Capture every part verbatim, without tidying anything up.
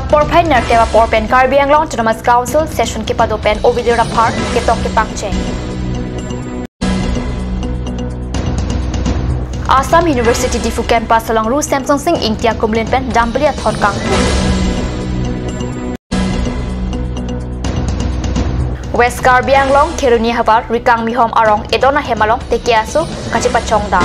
Porphai nerkep apor pen Karbi Anglong Autonomous Council session kepado pen ove lir aphar ketok kepangcheng. Assam University Diphu campus along Ru Semsonsing Ingti akumlin pen Jambili Athon kangpu. West Karbi Anglong Kheroni havar Rikang Mihom arong edon ahem along teke aso kachepachongdam.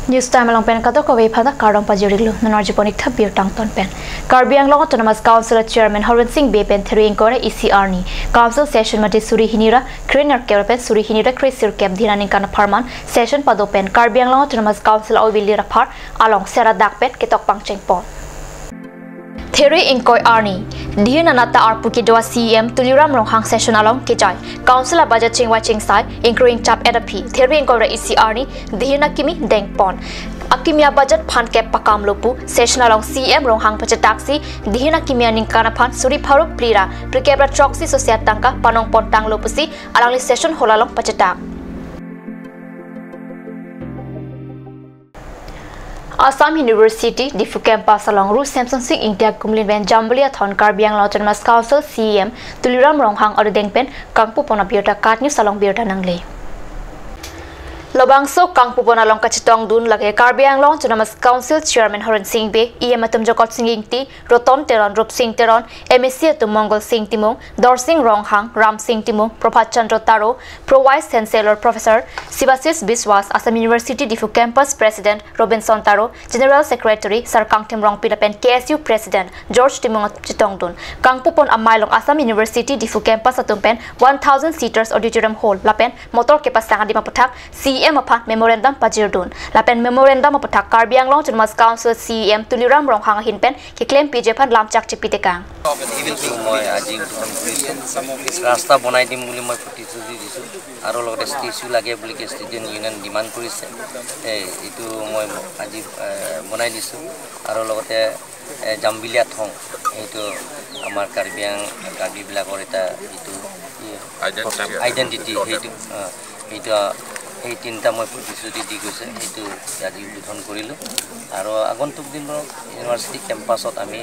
News Time along pen kadokave aphan ta kardom pajir-iklo. Non arjupon-ik tha birta angton pen. Karbi Anglong Autonomous Council Chairman Horensing Bey pen Theru ingkoi ra isi arni Council session mate suri hini ra krenerkep pen suri hini ra kresirkep dihin aningkan apharman session pado pen Karbi Anglong Autonomous Council ove lir aphar along sera dak pen ketok pangchengpon. Theru ingkoi arni, dihin anat ta arpu kedo C E M Tuliram Ronghang session along kejai. Council abudget chingvai chingsai, ingkroi ingchap-et aphi, Theru ingkoi ra isi arni, dihin akimi dengpon. Akimi abudget phan kep pakamlo pu, session along C E M Ronghang pachetaksi, dihin akimi aningkan aphan suri pharo phli ra phlikep ra throksi sose atangka panongpon tanglo pusi, alangli session hall along pachetak. Assam University Diphu campus along Ru Semsonsing Ingti akumlin pen Jambili Athon Karbi Anglong Autonomous Council C E M Tuliram Ronghang arudeng pen kangpupon abirta KAT News along birta nangle. Labangso kangpupon along kachetongdun lake Karbi Anglong Autonomous Council Chairman Horensing Bey, E M atum Jokotsing Ingti, Roton Teron, Rupsing Teron, M A C atum Mongolsing Timung, Dorsing Ronghang, Ramsing Timung, Prabhat Chandra Taro, Pro Vice Chancellor Professor Sivasis Biswas, Assam University Diphu Campus President Robinson Taro, General Secretary Sarkangthim Rongpi lapen K S U President George Timung chetongdun. Kangpupon amei along Assam University Diphu Campus atum pen one thousand seaters auditorium hall lapen motor kepasang adim aputhak C E M aphan memorandum pajirdun. Lapen memorandum aputhak Karbi Anglong Autonomous Council C E M Tuliram Ronghang ahin pen keklem piji aphan lamchak chipitekang. এইটো মই আজি উদ্বোধন কৰিছোঁ। ৰাস্তা বনাই দিম বুলি মই প্ৰতিশ্ৰুতি দিছোঁ আৰু লগতে ষ্টেচু লাগে বুলি কি ষ্টুডেণ্ট ইউনিয়ন ডিমাণ্ড কৰিছে। এই, এইটো মই আজি, এ, বনাই দিছোঁ আৰু লগতে, এ, জাম্বিলিয়া থং, সেইটো আমাৰ কাৰ্বি আং-, কাৰ্বিবিলাকৰ এটা এইটো কি আইডেণ্টিটি। আইডেণ্টিটি, সেইটো, অ, সেইটো, অ, সেই তিনিটা মই প্ৰতিশ্ৰুতি দি গৈছে, সেইটো আজি উদ্বোধন কৰিলোঁ। আৰু আগন্তুক দিনত ইউনিভাৰ্চিটি কেম্পাছত আমি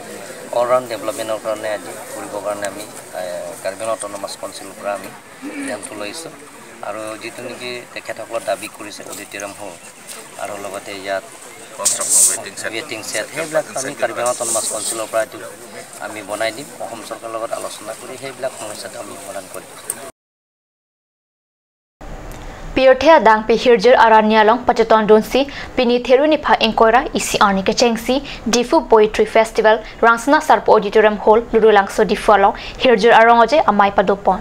অল ৰাউণ্ড ডেভেলপমেণ্টৰ কাৰণে আজি কৰিবৰ কাৰণে আমি, এ, কাৰ্বি আংলং অট'নমাছ কাউন্সিলৰ পৰা আমি সিদ্ধান্ত লৈছোঁ। আৰু যিটো নেকি তেখেতসকলৰ দাবী কৰিছে অডিটৰিয়াম হল আৰু লগতে ইয়াত কনষ্ট্ৰাকশ্যন ৱেটিং শ্বেড। ৱেটিং শ্বেড, সেইবিলাক আমি কাৰ্বি আংলং অট'নমাছ কাউন্সিলৰ পৰা এইটো আমি বনাই দিম। অসম চৰকাৰৰ লগত আলোচনা কৰি সেইবিলাক সমস্যাটো আমি সমাধান কৰিম। Pirthe adang pi hirjir arni along pachetongdunsi pini Theru niphai ingkoi ra isi arni kechengsi Diphu Poetry Festival Rangsina Sarpo Auditorium Hall, Lurulangso, Diphu along hirjir arong-oje amei padopon.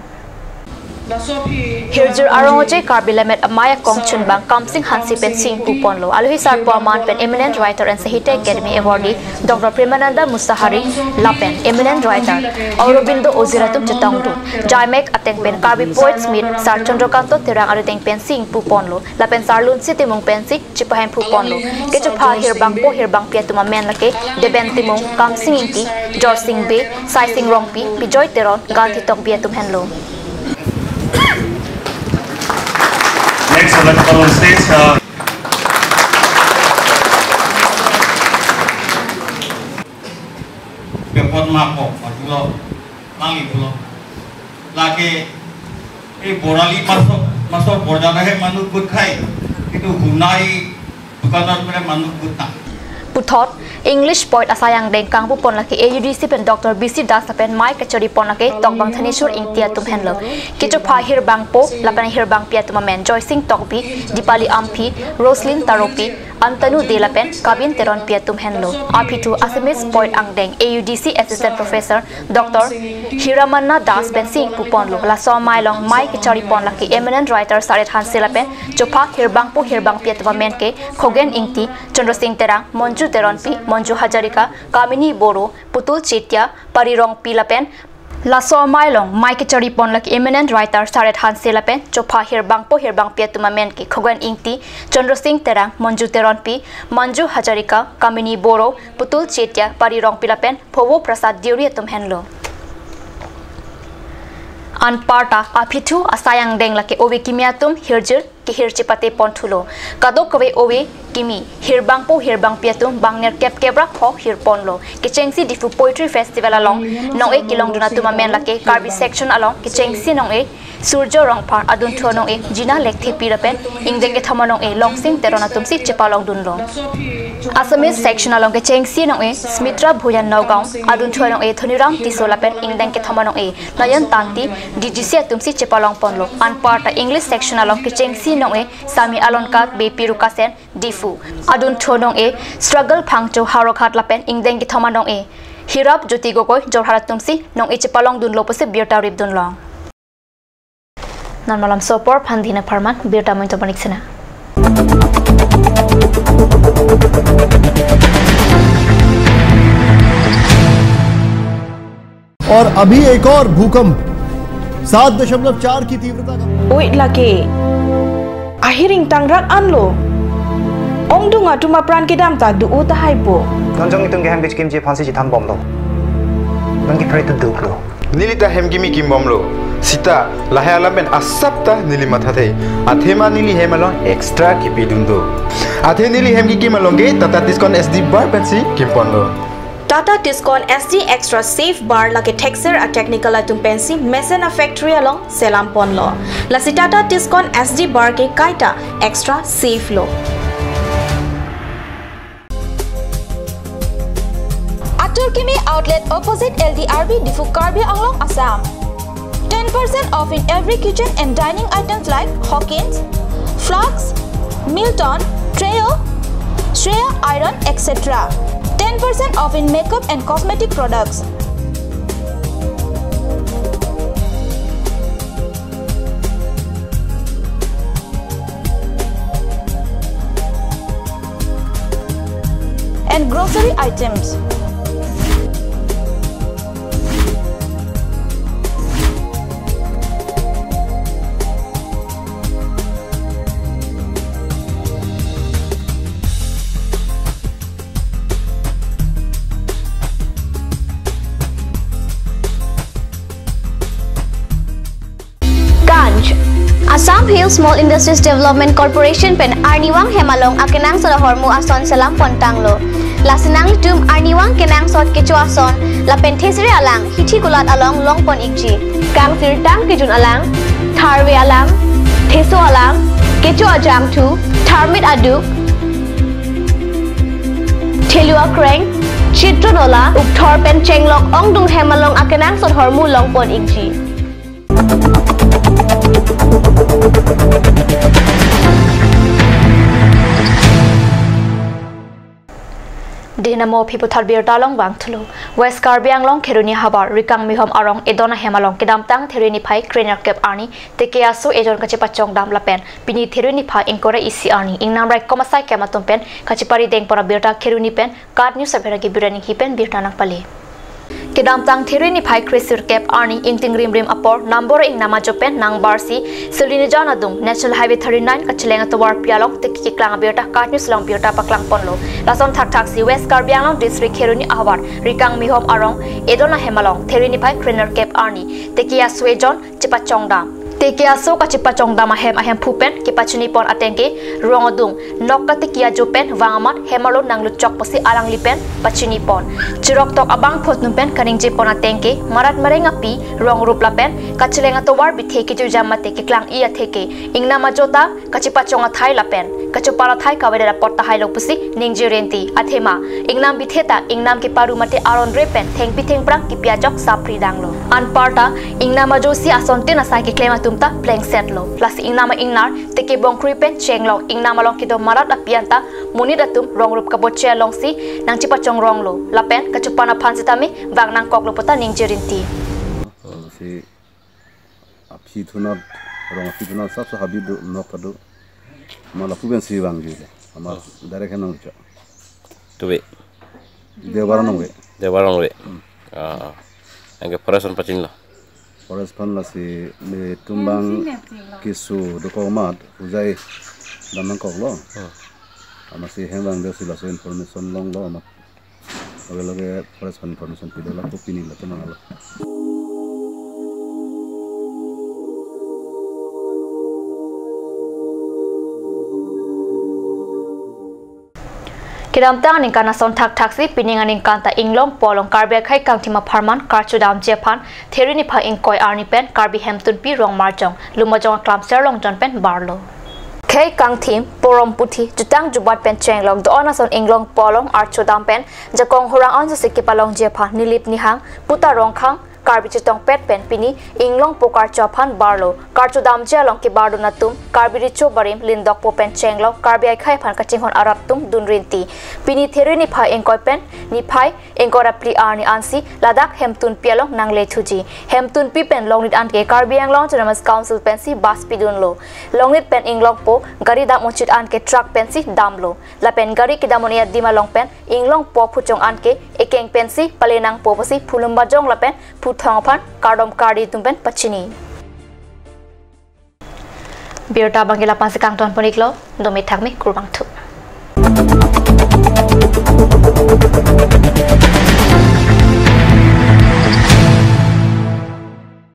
Hirjir arong-oje Karbi Lammet Amei akong chunbang Kamsing Hanse pensi ingpuponlo. Alohi sarpo aman pen Eminent Writer and Sahitya Academy Awardee Doctor Premananda Musahari lapen Eminent Writer Aurobindo Ojira atum chetongdun. Jaimek ateng pen Karbi Poets Meet Sar Chandrakanta Terang arudeng pensi ingpuponlo. Lapen Sar Lunsi Timung pensi chepahemphuponlo. Kechopha hirbangpo hirbangpi atum amen lake Deben Timung, Kamsing Ingti, Jorsing Bey, Saising Rongpi, Bijoy Teron, Gandhi Tokbi atum henlo. Next, I'd like to call on stage, uh, Pepot mapo, majulo, langi pulo. Lake, eh, borali masok, masok borjana he manu kut khai. Itu hunai dukanot mere manu kut na. Puthot, English poet asai angdeng kangpupon lake A U D C pen Doctor B C Das lapen mei kacharipon lake Tokbang Thanishwar Ingti atum henlo. Kechopha hirbangpo lapen hirbangpi atum amen Joysing Tokbi, Dipali Amphi, Roslyn Taropi, Antanu Dey lapen Kabin Teronpi atum henlo. Aphi thu Assamese poet angdeng A U D C Assistant Professor Doctor Hiramanna Das pensi ingpuponlo. Laso amei along mei kacharipon lake Eminent Writer Saret Hanse lapen chopha hirbangpo hirbangpi atum amen ke Khogen Ingti, Chandra Sing Terang, Monju Teronpi, Monju Hazarika, Kamini Boro, Putul Chetia, Pari Rongpi lapen laso amei along mei kacharipon lake Eminent Writer Saret Hanse lapen chopha hirbangpo hirbangpi atum amen ke Khogen Ingti, Chandra Sing Terang, Monju Teronpi, Manju Hazarika, Kamini Boro, Putul Chetia, Pari Rongpi lapen Phovo Prasad Deuri atum henlo. Anparta aphi thu asai angdeng lake ove kimi atum hirjir kehir chepatepon thulo. Kadokave ove Kimi, hirbangpo hirbangpi atum bang nerkep kep ra pho hirponlo. Kechengsi Diphu Poetry Festival along nong-e kelongdun atum amen lake Karbi section along kechengsi nong-e Surjo Rongphar, adunthu anong-e Jina Lekthepi lapen ingdeng kethom anong-e Longsing Teron atumsi chepalongdunlo. Assamese section along kechengsi nong-e Smitra Bhuyan Nagaon, adunthu anong-e Dhoniram Tisso lapen ingdeng kethom anong-e Nayan Tangti, D G C atumsi chepalongponlo. Anparta English section along kechengsi nong-e Sami Alonkat, Beypi Rukasen, Diphu, adunthu anong-e Struggle Phangcho, Howraghat lapen ingdeng kethom anong-e Hirap Jyoti Gogoi, Jorhat atumsi nong-e chepalongdunlo pusi birta ripdunlong. Non malam so apor aphan dina pharman, birta monit panik sena. और अभी एक और भूकंप सात दशमलव चार की तीव्रता का। Oi lake, ahir ingtangrak anlo. Ongdung atum apran kedam ta do-o tahaipo. Non jong itum ke hem kechikimji aphansi chethanbomlo. Non ke pray to duklo. Neli ta hem kimi kimbomlo. Seta lahai alam pen asap ta neli mathathe. Athema neli hem along extra kipidun do. Athe neli hem kikim along ke Tata Tiscon S D bar pensi kimponlo. Tata Tiscon S D Extra Safe Bar lake thekser a-technical atum pensi mesen a-factory along selamponlo. Lasi Tata Tiscon S D bar ke kaita extra safe lo. Atur Kimi Outlet, opposite L D R B, Diphu, Karbi Anglong, Assam. Ten percent off in every kitchen and dining items like Hawkins, flasks, Milton, Treo, Shreya iron, et cetera. Ten percent off in makeup and cosmetic products. And grocery items. Ganj. Assam Hill Small Industries Development Corporation pen arnivang hem along akenangsot ahormu ason selampontanglo. Lasi nanglitum arnivang kenangsot kecho ason lapen thesere alang hithi kulat along longpon ikji. Kangsirtang kejun alang, tharve alang, theso alang, kecho ajangthu, tharmit aduk, thelu akreng, chitron ola, ukthor pen chenglok ongdung hem along akenangsot ahormu longpon ikji. Dina mo aphi puthot birta along vangthulo. West Karbi Anglong Kheroni havar Rikang Mihom arong Edon ahem along kedamtang Therui niphai krenerkep arni teke aso ejon kachepachongdam lapen pini Therui niphai ingkoi ra isi arni ingnam raikom asai kem atum pen kacheparidengpon abirta Kheroni pen KAT News abirta ke Biren Inghi pen birta nangpale. Kedamtang Therui niphai kresirkep arni ingting rimrim apor Nambor ingnam ajo pen nangbarsi Silinijan adung National Highway thirty-nine kacheleng atovarpi along teke keklang abirta KAT News along birta paklangponlo. Lason thakthaksi West Karbi Anglong District Kheroni ahavar Rikang Mihom arong Edon ahem along Therui niphai krenerkep arni teke aso ejon chepachongdam. Teke aso kachepachongdam ahem ahemphu pen kepachinipon ateng ke rong adung nok katiki ajo pen vang amat hem arlo nangluchok pusi alangli pen pachinipon. Chiroktok abangphu atum pen kaningjepon ateng ke marat mareng api rong rup lapen kacheleng atovar bithe kejujam mate keklang-i athe ke ingnam ajo ta kachepachong athai lapen kachopan athai kavedet apot tahailo pusi ningje rinti. Athema ingnam bithe ta ingnam keparu mate aron re pen thengpi thengphrang kipi ajok sapri danglo. Anparta ingnam ajosi asontin asai keklem atum ta plengsetlo. Lasi ingnam a-ingnar teke bongkrui pen chenglok ingnam along kedo marat api anta monit atum rong rup kaboche alongsi nangchepachongronglo. Lapen kachopan aphan sitame vang nangkoklo puta ningje rinti. Si aphi thunat, rong aphi thunat, sap sap habit do, nok kado. Ma lapu pensi vangji le. Ama Oh. Direct henang luchok. Tuwe. Deobar nangve. Deobar nangve. Hmm. Ah. Anke forest an pachinilo. Forest aphan lasi netum bang keso dokok amat, hujai dam nangkoklo. Hmm. Amatsi hem vangdetsi laso information longlo amat. Lage lage forest aphan information pidolo, ako pini latum nanglo. Kedamtang aningkan ason thakthaksi pining aningkan ta Inglongpo along Karbi akhei kangthim apharman karcho damji aphan Theri niphai ingkoi arni pen Karbi Hemtunpi Rongmarjong Lumbajong aklamser longjon pen barlo. Khei kangthim, porom puthi, jutang jubat pen chenglok do-an ason Inglongpo along archo dam pen jakong horang ansi kepalongji aphan Nilip Nihang, Puta Rongkhang, Karbi chetongpet pen pini Inglongpo karcho aphan barlo. Karcho damji along kebardun atum Karbi Recho Barim, Lindokpo pen chenglok Karbi akhei aphan kachinghon arat atum dun rinti. Pini Theri niphai ingkoi pen niphai ingkoi ra phli arni ansi ladak Hemtunpi along nangle thuji. Hemtunpi pen longnit anke Karbi Anglong Autonomous Council pensi bus pidunlo. Longnit pen Inglongpo gari dam unchit anke truck pensi damlo. Lapen gari kedam un-e adim along pen Inglongpo phuchong anke ekeng pensi pale nangpo pusi phu Lumbajong lapen phu Thong aphan kardom kardi atum pen pachini. Birta abangke la-ansi kangton pon-iklo, dome thakme, kurvangthu.